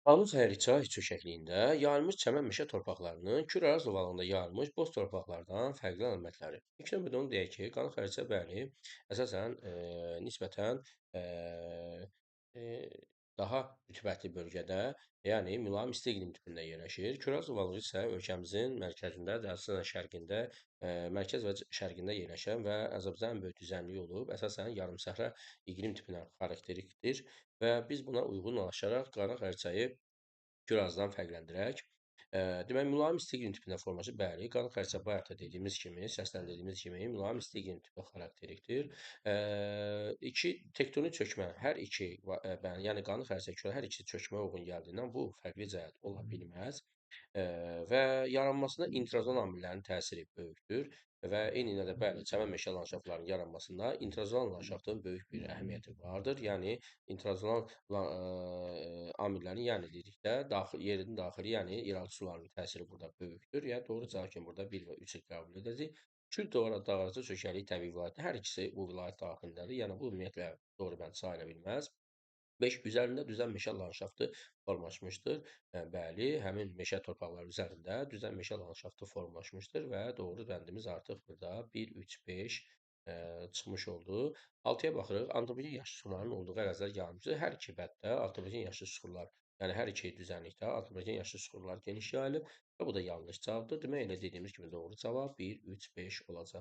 Qanun Xərçay çökəkliyində yayılmış çəmən meşə torpaqlarının Kür Araz ovalığında yayılmış boz torpaqlardan fərqli əlamətləri. İlk növbədə onu deyək ki, Qanun Xərçay, bəli, əsasən nisbətən daha rütubətli bölgədə, yəni mülayim isti iqlim tipində yerləşir. Kür Araz ovalığı isə ölkəmizin mərkəzində, əsasən şərqində, mərkəz və şərqində yerləşən və Azərbaycanın ən böyük düzənliyi olub, əsasən yarımsəhra iqlim tipinə xarakterikdir və biz buna uyğunlaşaraq Qanun Xərçayı Kür Arazdan fərqləndirək. Deməli, mülayim isti iqlim tipində formalaşır. Bəli, Qanun Xərçay bayaq da dediyimiz kimi, səsləndirdiyimiz kimi mülayim isti iqlim tipi xarakterikdir. İki tektonik çökmə, hər iki, yəni Qanun Xərçay Kür hər ikisi çökməyə uyğun gəldiyindən bu fərqli cəhət ola bilməz. Və yaranmasında intrazon amillərinin təsiri böyükdür və eyni ilə də bəli, çəmən meşə landşaftlarının yaranmasında intrazonal landşaftın böyük bir əhəmiyyəti vardır. Yəni intrazonal amillərin, yəni dedikdə daxil, yerin daxili, yəni yeraltı sularının təsiri burada böyükdür. Yəni doğru cavab kimi burada 1 və 3-ü qəbul edəcəyik. Kür dağarcı çökəkliyi təbii vilayətdə hər ikisi bu vilayət daxilindədir. Yəni bu ümumiyyətlə doğru bənd sayıla bilməz. 5. Üzərində düzən meşə landşaftı formalaşmışdır. Bəli, həmin meşə torpaqları üzərində düzən meşə landşaftı formalaşmışdır və doğru bəndimiz artıq burada 1, 3, 5 çıxmış oldu. 6-ya baxırıq. Antropogen yaşlı suxurların olduğu ərazilər yayılmışdır. Hər iki bənddə antropogen yaşlı suxurlar, yəni hər iki düzənlikdə antropogen yaşlı suxurlar geniş yayılıb və bu da yanlış cavabdır. Demək, elə dediyimiz kimi doğru cavab 1, 3, 5 olacaq.